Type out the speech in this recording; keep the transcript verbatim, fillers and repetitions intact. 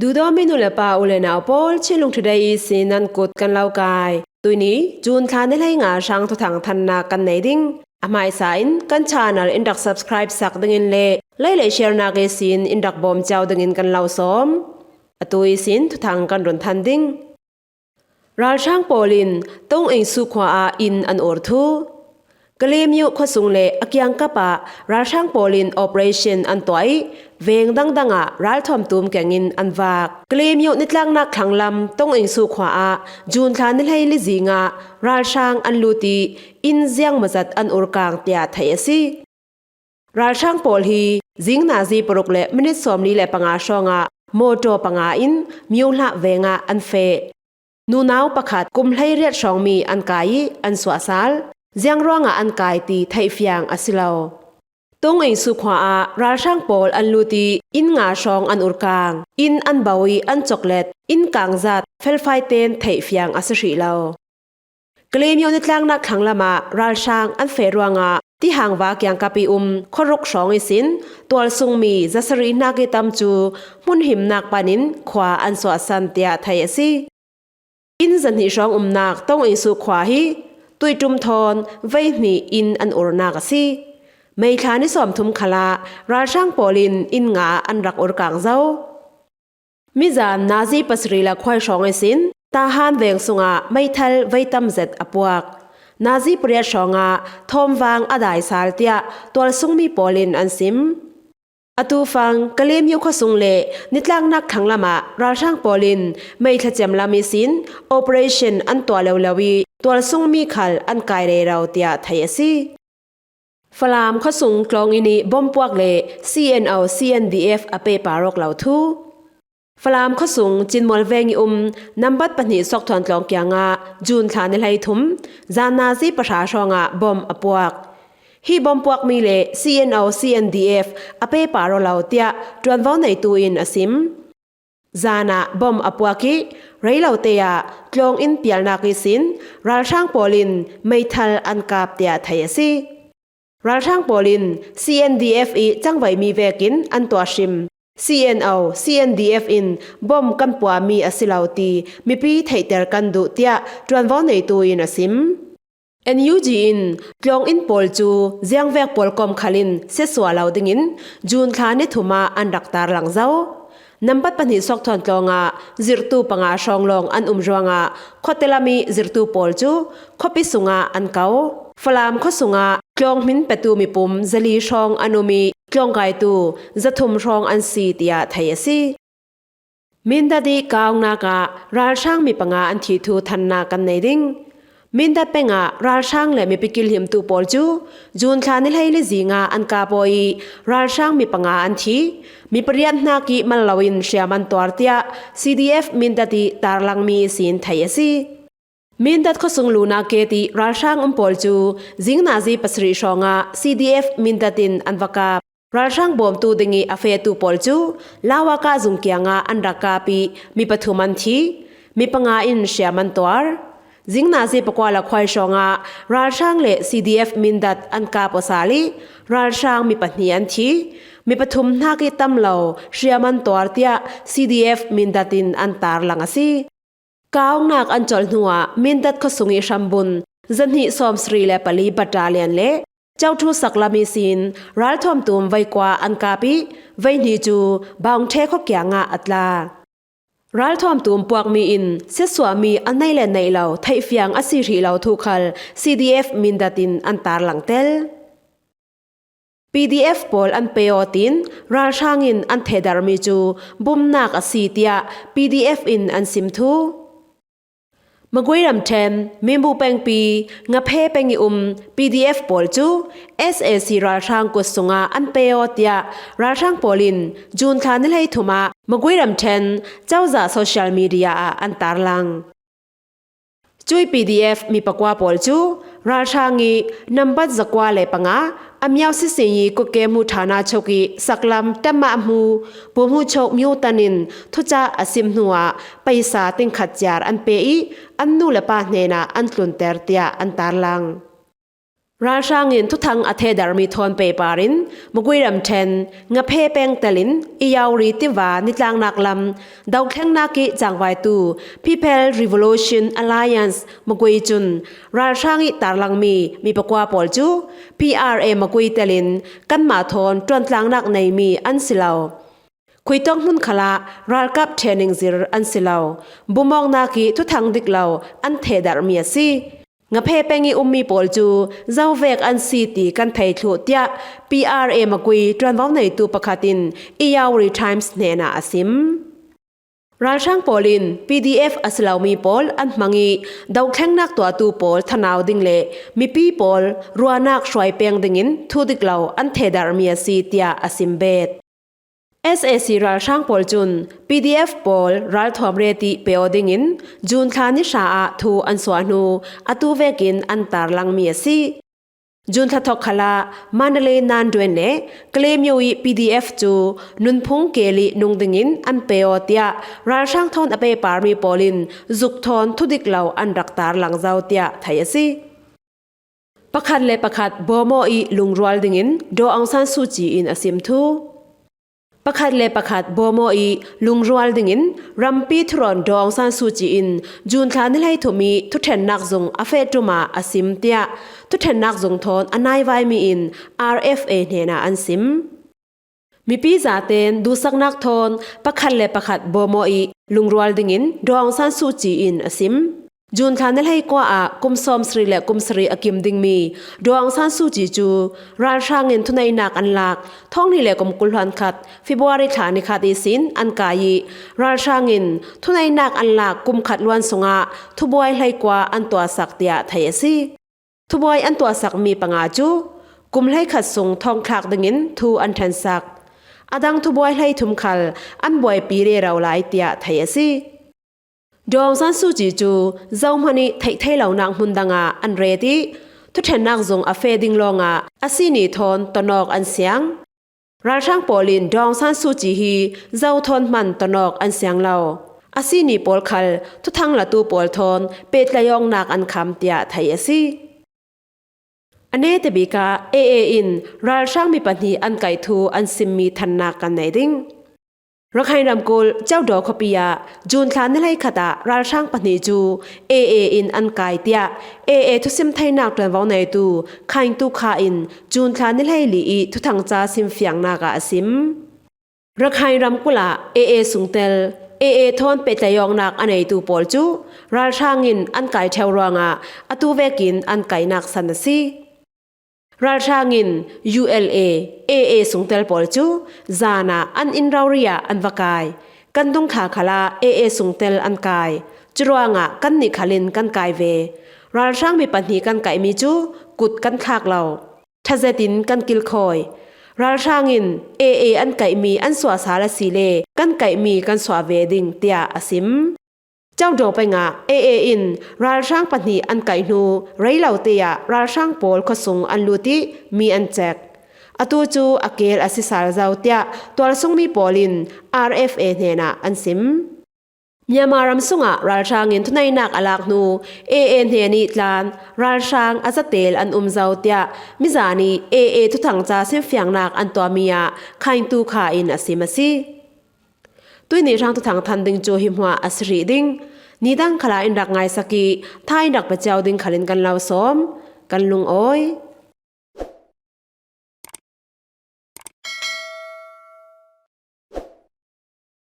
Duhdawmi nu le pa, u le nau pawl, Chinlung Today ihsin nan kut kan lo kai. Tuini June thla ni hleinga hrang thuthang thanna kan nei ding. A hmaisa in kan channel in rak subscribe sak dingin le like le share nak ihsin in rak bawm ciau dingin kan lo sawm. Atu ihsin thuthang kan run than ding. Ralhrang pawl in Tong Ing Su khua ah inn an ur thu. Kalemyo khuasung le a kiangkap ah ralhrang pawl in operation an tuah ih, veng dangdang ah ralthuam tum kengin an vak. Kalemyo nitlaknak thlanglam Tong Ing Su khua ah June thla ni hlei li zing ah ralhrang an lut ih, inn ziang mazat an ur kang tiah theih a si. Ralhrang pawl hi zing nazi paruk le minit sawmli le panga hrawngah mawtaw panga in Myohlah vengah an feh. Nunau pakhat kum hleiriat hrawngmi an kai ih an suahsal. Ziang ruangah an kai ti theihfiang a si lo. Tong Ing Su khua ah ralhrang pawl an lut ih inn nga hrawng an ur kang. Inn an bo ih an coklet. Inn kang zat felfai ten theihfiang a si hrih lo. Kalemyo nitlaknak thlanglam ah ralhrang an feh ruangah Tihangva kiangkap ih um khuaruk hrawng ihsin tualsungmi zasarih hnak ih tam cu hmun himnak panin khua an suahsan tiah theih a si. Inn zahnih hrawng umnak Tong Ing Su khua hi tuiṭum thawn veihnih inn an urnak a si. May thla ni sawmthum khalah ralhrang pawl in inn nga an rak ur kang zo. Mizan nazi pasarih le khuai hrawng ihsin Tahan veng sungah meithal veitam zet a puak. Nazi pariat hrawngah thawmvang a dai sal tiah tualsungmi pawl in an sim. Atu fang Kalemyo khuasung le nitlaknak thlanglam ah ralhrang pawl in may thlacem lam ihsin operation an tuah lo lo ih tualsungmi khal an kai rero tiah theih a si. Falam khuasung tlawng inn ih bomb puak le C N O C N D F a pehpar awk lo thu. Falam khuasung Cinmual veng ih um nambat pahnih Sawkthuan tlawng kiangah June thla ni hleithum zan nazi pahra hrawngah bomb a puak. Hi bomb puakmi le C N O C N D F a pehpar aw lo tiah ṭuanvo neitu in a sim. Zan ah bomb a puak ih rei lote ah tlawng inn pialnak ihsin ralhrang pawl in meithal an kap tiah theih a si. Ralhrang pawl in C N D F ih cangvaimi vekin an tuah hrim. C N O, C N D F in bomb kan puami a si lo ti mipi theihter kan duh tiah ṭuanvo neitu in a sim. N U G in tlawng inn pawl cu ziangvek pawl kawm khal in siatsuah lo dingin June thla ni thum ah an rak tarlang zo. Nambat pahnih Sawkthuan tlawng ah zirhtu panga hrawng lawng an um ruangah khuate lam ih zirhtu pawl cu khuapi sungah an ko. Falam khuasungah tlawng hmin petu mipum zali hrawng an um ih tlawng kaitu zathum hrawng an si tiah theih a si. Mindat ih kauknak ah ralhrang mi panga an thi thu thannak kan nei ding. Mindat peng ah ralhrang le mipi kilhimtu pawl cu June thla ni hleili zing ah an kap aw ih ralhrang mi panga an thi. Mi pariat hnak ih mal loin hriam an tuar tiah C D F Mindat ih tarlangmi ihsin theih a si. Mindat khuasung Luna Gate ih ralhrang um pawl cu zing nazi pasarih hrawngah C D F Mindat in an va kap. Ralhrang bawmtu dingih a fehtu pawl cu Lawaka zung kiangah an rak kap ih mi pathum an thi, mi panga in hriam an tuar. Zing nazi pakua le khuai hrawngah ralhrang le C D F Mindat an kap aw sal ih ralhrang mi pahnih an thi, mi pathum hnak ih tam lo hriam an tuar tiah C D F Mindat in an tarlang a si. Kauknak an colh hnuah Mindat khuasung ih hrambun zahnih sawmsarih le pali battalion le coṭhu saklam ihsin ralthuam tum veikua an kap ih veihnih cu Baungṭhe khua kiangah a tla. Ralthuam tum puakmi in siatsuahmi a neih le neih lo theihfiang a si hrih lo thu khal C D F Mindat in an tarlang tel. P D F pawl an pe aw tiin ralhrang in an thehdarhmi cu bumnak a si tiah P D F in an sim thu. Magui ramṭhen, Minbu pengpi, Ngaphe peng ih um P D F pawl cu S A C ralhrang kut sungah an pe aw tiah ralhrang pawl in June thla ni hleithum ah Magui ramṭhen cozah social media ah an tarlang. Cuih P D F mi pakua pawl cu ralhrang ih nambat zakua le panga a miau sising ih kutke hmu ṭhana chok ih saklam ṭamah hmu Pu Hmu Chok Myo Tan in thucah a sim hnuah paisa tingkhat ciar an pe ih an nu le pa hnenah an tlunter tiah an tarlang. Ralhrang in thuthang a thehdarhmi thawn pehpar in Magway ramṭhen Ngaphe peng telin Irrawaddy tiva nitlangnak lam dothlennak ih cangvaitu People Revolution Alliance Magway cun ralhrang ih tarlangmi mi pakua pawl cu P R A Magway telin kanmah thawn ṭuantlangnak neimi an si lo. Khuitawk hmun khalah ralkap training zir an si lo. Bumawknak ih thuthang dik lo an thehdarhmi a si. Ngaphe peng ih ummi pawl cu zovek an si ti kan thei thluh, tiah P R A Magway ṭuanvo neitu pakhat in Irrawaddy Times hnenah a sim. Ralhrang pawl in P D F a si lomi pawl an hmang ih dothlennak tuahtu pawl thanau ding le mipi pawl ruahnak hruai peng dingin thu dik lo an thehdarhmi a si, tiah a sim bet. S A C ralhrang pawl cun P D F pawl ralthuam ret ih pe aw dingin June thla ni hra ah thu an suah hnu atu vekin an tarlangmi a si. June thla thawk khalah Mandalay Nandwin le Kalaymyo ih P D F cu nunphung kel ih nung dingin an pe aw, tiah ralhrang thawn a pehparmi pawl in zuk thawn thudik lo an rak tarlang zo, tiah thei a si. Pakhat le pakhat bawm aw ih lungrual dingin Daw Aung San Suu Kyi in a sim thu. Pakhat le pakhat bawm aw ih lungrual dingin rampi thurawn Daw Aung San Suu Kyi in June thla ni hleithum ih thuṭhennak zung a feh ṭum ah a sim, tiah thuṭhennak zung thawn a naivaimi in R F A hnenah an sim. Mipi zaten duhsaknak thawn pakhat le pakhat bawm aw ih lungrual dingin Daw Aung San Suu Kyi in a sim. June thla ni hleikua ah kum sawmsarih le kum sarih a kim dingmi Daw Aung San Suu Kyi cu ralhrang in thuneihnak an lak thawng hnih le kum kul hluan khat February thla ni khat ihsin an kai ih ralhrang in thuneihnak an lak kum khat luan sungah thubuai hleikua an tuahsak, tiah thei a si. Thubuai an tuahsakmi panga cu kum hleikhat sung thawngthlak dingin thu an ṭhensak. A dang thubuai hleithum khal an buaipi rero lai, tiah thei a si. Daw Aung San Suu Kyi cu zohman ih theih thei lonak hmun dangah an ret ih thuṭhennak zung a feh ding lawngah a sini thawn tonawk an siang. Ralhrang pawl in Daw Aung San Suu Kyi hi zo thawn hman tonawk an siang lo. A sini pawl khal thuthang latu pawl thawn pehtlaih awknak an kham, tiah thei a si. A nete bik ah A A in ralhrang mi pahnih an kaih thu an simmi thannak kan nei ding. Rakhine ramkulh Kyaukdaw khuapi ah June thla ni hleikhat ah ralhrang pahnih cu A A in an kai, tiah A A thusim theinak ṭuanvo neitu Khaing Tu Kha in June thla ni hleili ih thuthangca simfiangnak ah a sim. Rakhine ramkulh ah A A sungtel, A A thawn pehtlaih awknak a neitu pawl cu ralhrang in an kai ṭheu ruangah atu vekin an kaihnak san a si. Ralhrang in U L A, A A sungtel pawl cu zan ah an inn rori ah an va kai. Kan dungthla khalah A A sungtel an kai. Curuangah kannih khal in kan kai ve. Ralhrang mi pahnih kan kaihmi cu kut kan thlak lo. Ṭha zetin kan kilkhawi. Ralhrang in A A an kaihmi an suah sal asile kan kaihmi kan suah ve ding, tiah a sim. Kyaukdaw peng ah A A in ralhrang pahnih an kaih hnu rei lote ah ralhrang pawl khuasung an lut ih mi an cek. Atu cu a keel a si sal zo, tiah tualsungmi pawl in R F A hnenah an sim. Myanmar ram sungah ralhrang in thuneihnak a lak hnu A A hnen ih tlan ralhrang a zatel an um zo, tiah mizan ih A A thuthangca simfiangnak an tuahmi ah Khaing Tu Kha in a sim a si. Tuihni hrang thuthang than ding cu hi hmuah a si hrih ding. Nidang khalah in rak ngaisak ih tha in rak pia cio ding khal in kan lo sawm. Kan lungawi.